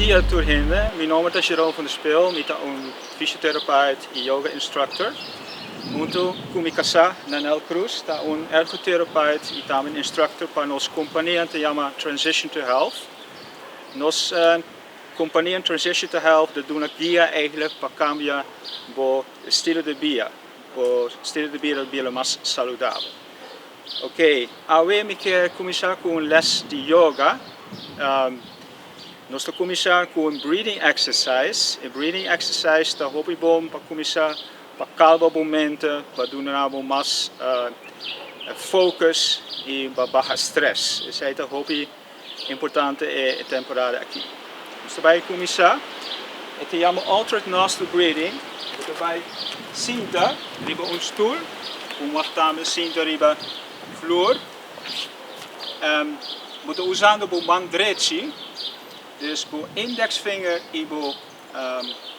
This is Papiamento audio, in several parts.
dia tur hende, mi nomber ta Jerome van der Spil, mi ta un fysiotherapeut y yoga instructor. Hunto cu mi casa Nanel Cruz ta un ergotherapeut y tambe un instructor pa nos compania ta yama Transition to Health. Nos compania Transition to Health ta duna guia eigenlijk pa cambia bo estilo de bida, bo estilo de bida bira mas saludabel. Ok, awe mi kier cuminsa cu un les di yoga. Nos ta cuminsa cu un breathing exercise. E breathing exercise ta hopi bon pa cuminsa pa calma bo mente, pa duna bo mas focus y pa baha stress. Esey ta hopi importante e temporada aki. Nos ta bay cuminsa, e ta yama alternate nostril breathing. Bo ta bay sinta riba un stoel, bo mag tambe sinta riba vloer. Bo ta usando bo man drechi, dus bo indexvinger y bo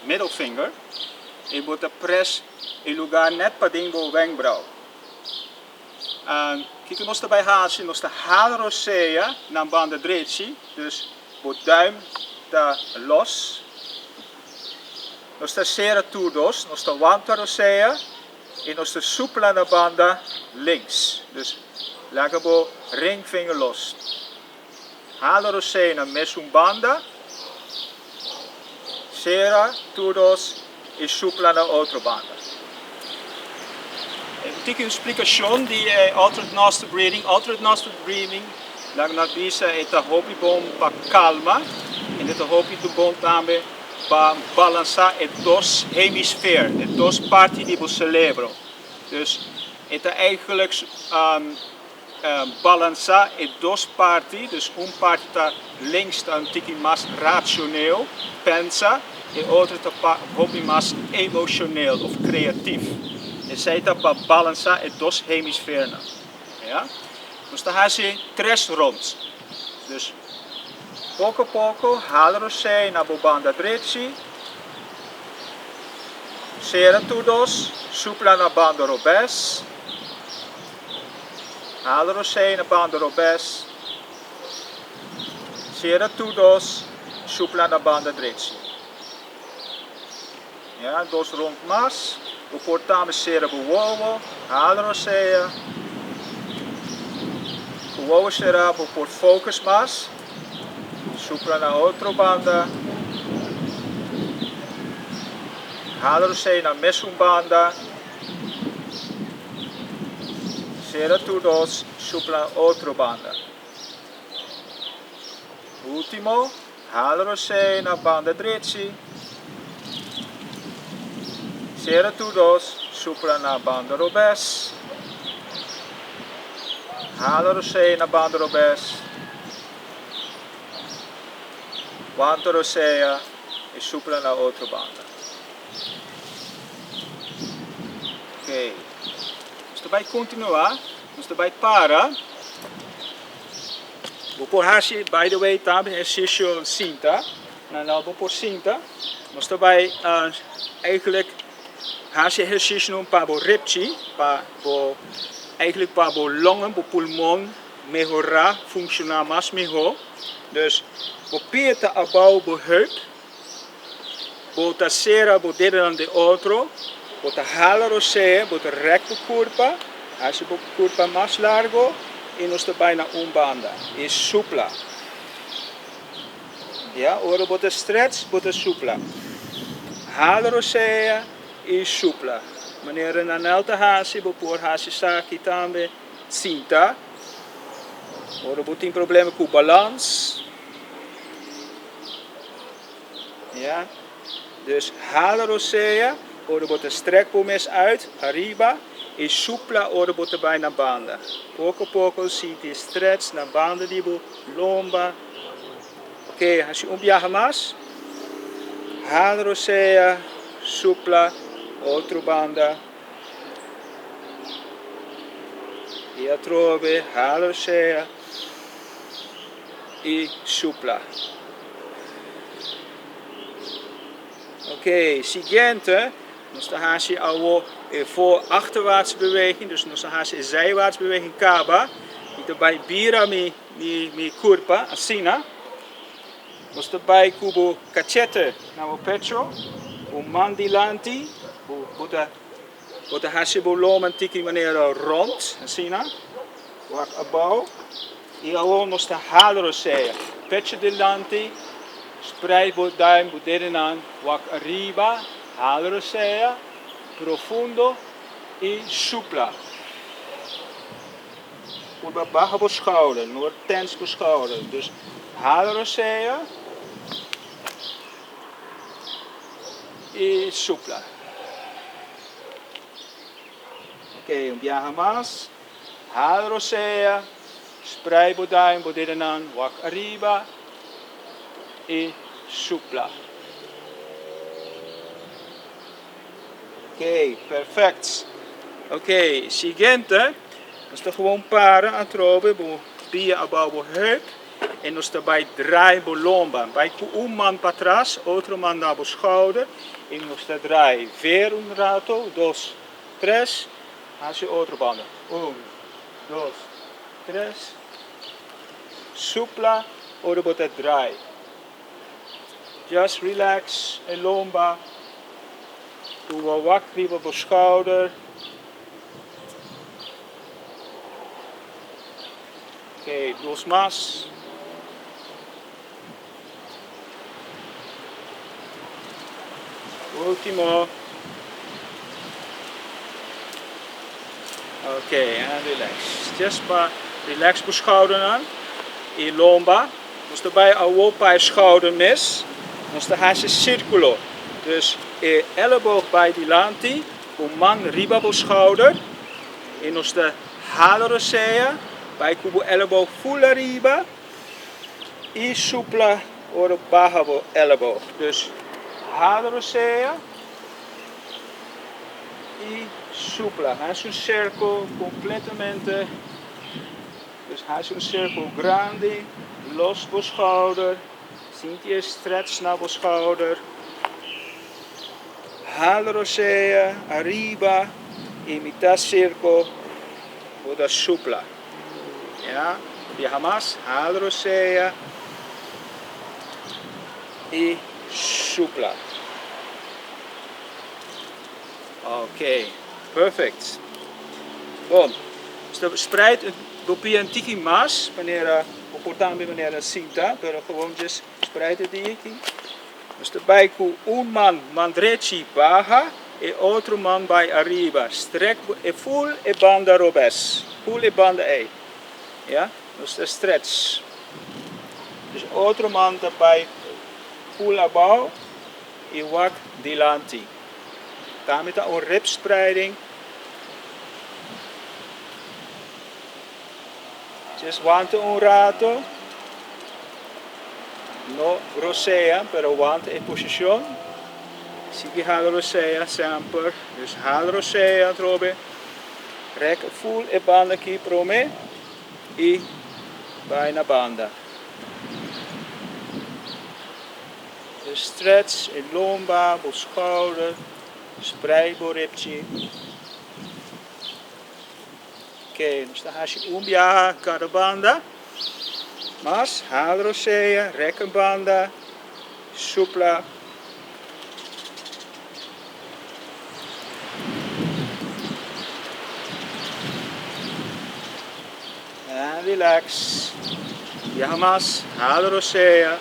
middelvinger, y bo ta press e lugar net paden bo wenkbrauw. Kiko nos ta bai hasi? Nos ta hala rosea na banda drechi, dus bo duim ta los. Nos ta sera tur dos, nos ta wanta rosea i nos ta supla na banda links. Dus laga bo ringvinger los. Hala rosea na mesun banda, sera tur dos i supla na otro banda. Un tiki un splikashon di e alternate nostril breathing. Alternate nostril breathing, laga nos bisa, e ta hopi bon pa kalma en e ta hopi bon tambe pa balansa e dos hemisfer, e dos parti di bo celebro. Dus e ta eigenlijk Balansa e dos parti, dus un parti ta links ta un tiki mas racioneel, pensa, e otro ta pa hopi mas emocioneel of creatief. Esey ta pa balansa e dos hemisfernan. Ja. Nos ta haci tres rond. Dus poco poco hala rosey na bo banda drechi, cera tur dos, supla na banda robes. Hala rosé na banda robes. Sera tur dos supla na banda drechi. Ya, dos rond mas. Bo por tambe sera bo wowo. Hala rosea. Ku wowo sera bo por focus mas. Supla na otro banda. Hala rosea na mesun banda. Sera tur dos supla otro banda. Ultimo, hala rosé na banda drechi. Sera tur dos supla na banda robes. Hala rosé na banda robes. Wanta rosea y supla na otro banda. Ok, nos ta bai kontinuá, nos ta bai para. Bo por hasi, by the way, tambe ehersisio sinta. Na nou bo por sinta. Nos ta bai eigenlijk hasi ehersisionan pa bo ripchi, pa bo, eigenlijk pa bo longen, bo pulmon mehorá, funshoná mas mihó. Dus bo pia ta abou bo heup. Bo ta sera bo dedonan den otro, bo ta hala rosea, bo ta rek bo kurpa, hasi bo kurpa mas largo i nos ta bai na un banda i supla. Ya, ora bo ta stretch, bo ta supla. Hala rosea i supla. Manera Nanel ta hasi, bo por hasi esaki tambe sinta. Ora bo tin problema ku balans. Ja, dus hala rosea ora bo ta strek bo mes uit ariba y supla ora bo ta bay na banda. Poco poco sinti e stretch na banda di bo lomba. Ok, haci un biaha mas. Hala rosea, supla otro banda. Y atrobe hala rosea. y supla. Ok, siguiente, nos ta haci awo e voor achterwaarts beweging, dus nos ta haci e zijwaarts beweging caba, mi ta bay bira mi, mi, mi curpa, asina. Nos ta bai ku bo kachete na bo pecho, bo man dilanti, bo bo ta bo ta hasi bo loma un tiki manera rond, asina, wak abou, i awor nos ta hala rosea. Pecho dilanti, sprei bo duim, bo dedenan wak ariba, hala rosea, profundo i supla. Purba baha bo schouder, no tens bo schouder. Dus hala rosea y supla. Ok, un biaha mas. Hala rosea, sprei bo duim, bo dedenan wak ariba y supla. Ok, perfect. Ok, siguiente. Nos ta gewoon para atrobe bo pia abou bo heup en nos ta bai draai bo lomba. Bai ku un man patras, otro man na bo schouder en nos ta draai weer un rato, dos, tres, hasi otro banda. Un, dos, tres, supla ora bo ta draai. Just relax e lomba. Purba wak riba bo schouder. Ok, dos mas. Ultimo. Ok, en relax. Just pa relax bo schoudernan y lomba. Nos ta bai awo pa e schouder mes. Nos ta haci circulo. Dus e elleboog bai dilanti, bo man riba bo schouder. Y nos ta hala rosea, bai cu bo elleboog full ariba. Y supla ora baha bo elleboog. Dus hala rosea y supla. Haci un circo completamente. Dus haci un circo grandi, los bo schouder, sinti e stretch na bo schouder. Hala rosea ariba y mitad circo bo ta supla. Ya, biaha mas, hala rosea y supla. Ok, perfect. Bon, spreid bo pia un tiki mas, manera bo por tambe manera sinta, pero gewoon just spreid e tiki. Nos ta bai ku un man, man drechi baha, e otro man bai ariba. Strek e full e banda robes, full e banda ei. Ya, nos ta stretch. Dus otro man ta bai full abou i wak dilanti. Tambe ta un ribspreiding. Just wanta un rato. No rosea, pero wanta e posicion. Sigui hala rosea semper. Dus hala rosea atrobe. Rek full e banda aki prome y bai na banda. Dus stretch e lomba, bo schouder, sprei bo ribchi. Oké, nos ta haci un biaha cada banda. Mas, hala rosea, rek een banda, supla. En relax. Biaha mas, hala rosea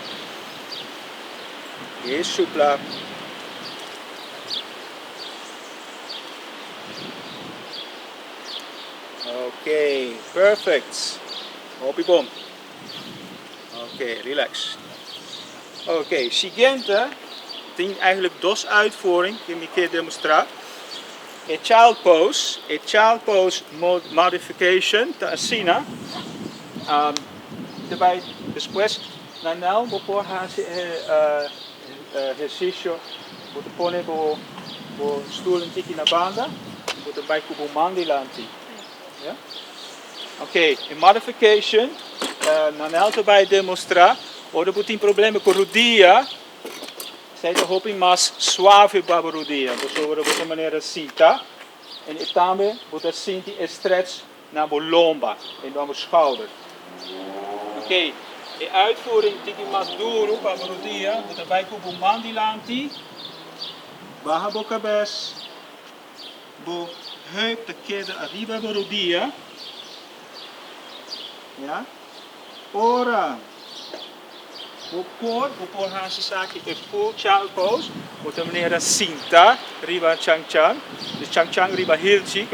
y supla. Ok, perfect. Hopi bon. Ok, relax. Ok, siguiente. Tin eigenlijk dos uitvoering die mi kier demostra. E child pose, e child pose modification ta asina. Ta bai despues na nel bo por haci e ehercicio, bo ta pone bo stoel un tiki na banda, bo ta bai cu bo man dilanti. Ja? Ok, e modification na nel ta bai demostra ora bo tin problema cu rodia. Esei ta hopi mas suave pa bo rodia, pasobra bo ta manera sinta en e tambe bo ta sinti e stretch na bo lomba en na bo schouder. Ok, E uitvoering tiki mas duru pa bo rudia, bo ta bai ku bo man dilanti, baha bo kabes, bo heup ta keda ariba bo rudia, ya. Ora bo por, bo por hasi esaki e full child pose, bo ta manera sinta riba chan chan, dus chan chan riba hilchi,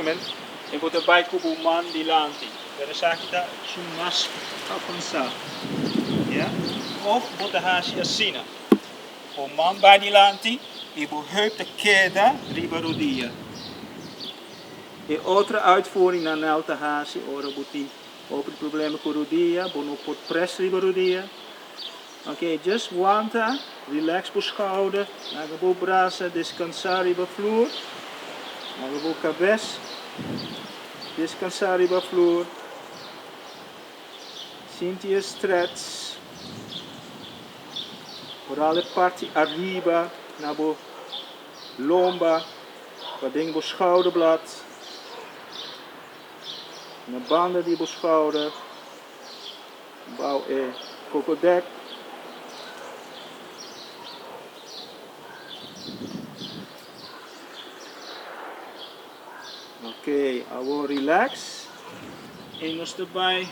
e bo ta bai ku bo man dilanti. Pero esaki ta su mas avansá. Ya. Of bo ta hasi asina. Bo man bai dilanti i bo heup ta keda riba rodia. E otro uitvoering nan nel ta hasi ora bo tin hopi problema ku rodia, bo no por press riba rodia. Ok, just wanta, relax bo schouder, laga bo brasa descansa riba flur, laga bo cabes descansa riba flur, sinti e stretch, vooral e parti ariba na bo lomba, paden bo schouderblad, na banda di bo schouder. Bou e kokodek. Ok, awor relax. En nos ta bai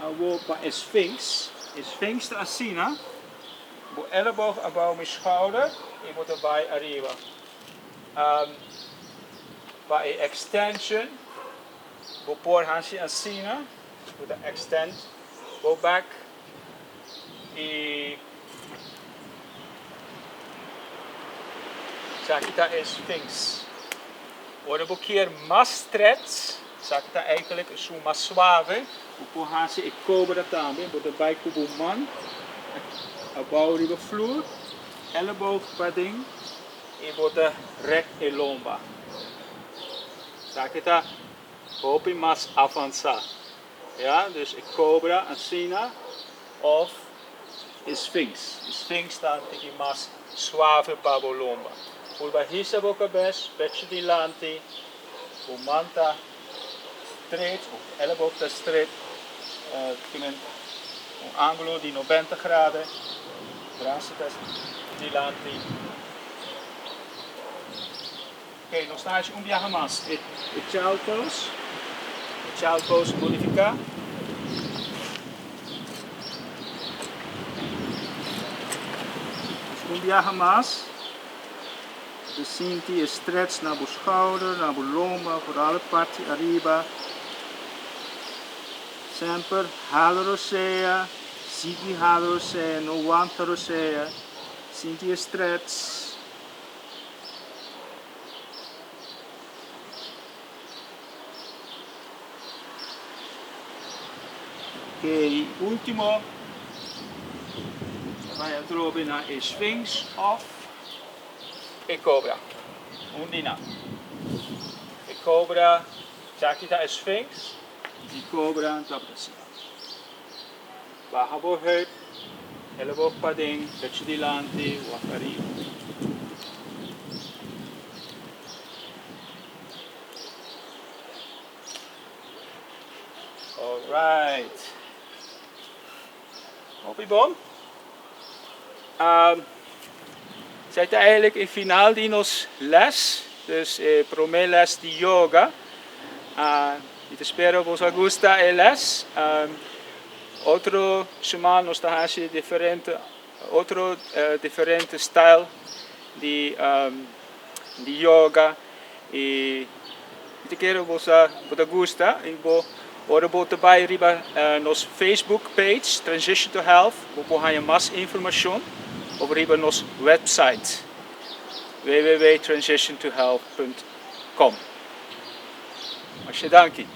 awor pa e sphinx. E sphinx ta asina, bo elleboog abou mi schouder y bo ta bai ariba. Pa e extension bo por haci asina. Bo ta extend bo back y esaki ta e sphinx. Ora bo kier mas stretch, esaki ta eigenlijk esun mas suave, bo por haci e cobra tambe. Bo ta bay cu bo man abao riba flur, elleboog paden y bo ta rek e lomba. Esaki ta Hopi mas avansá. Ya, dus e cobra asina of e sphinx. E sphinx ta un tiki mas suave pa bo lomba. Purba hisa bo cabes, pecho dilanti, bo man ta straight, bo elleboog ta straight, tin un angulo di nobenta grado, brasa ta dilanti. Ok, nos ta haci un biaha mas e child pose, e child pose modifica. Dus un biaha mas, bo ta sinti e stretch na bo schouder, na bo lomba, vooral e parti ariba. Semper hala rosea, sigui hala rosea, no wanta rosea, sinti e stretch. Ok, ultimo. Ta bai atrobe na e Sphinx of e Cobra. Un di nan. E Cobra, esaki ta e Sphinx y Cobra tabata asina. Baha bo heup, hela bo paden, pecho dilanti, wak ariba. Alright. Hopi bon. Um, esei ta eigenlijk e final di nos les, dus e prome les di yoga. Uh, mi ta spera boso a gusta e les. Um, otro siman nos ta haci diferente, otro uh, diferente style di, um, di yoga. Y mi ta kere boso bo ta gusta y bo ora bo ta bay riba uh, nos Facebook page Transition to Health bo por haya mas informacion of riba nos website www.transitiontohealth.com. Masha danki.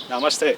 Namaste.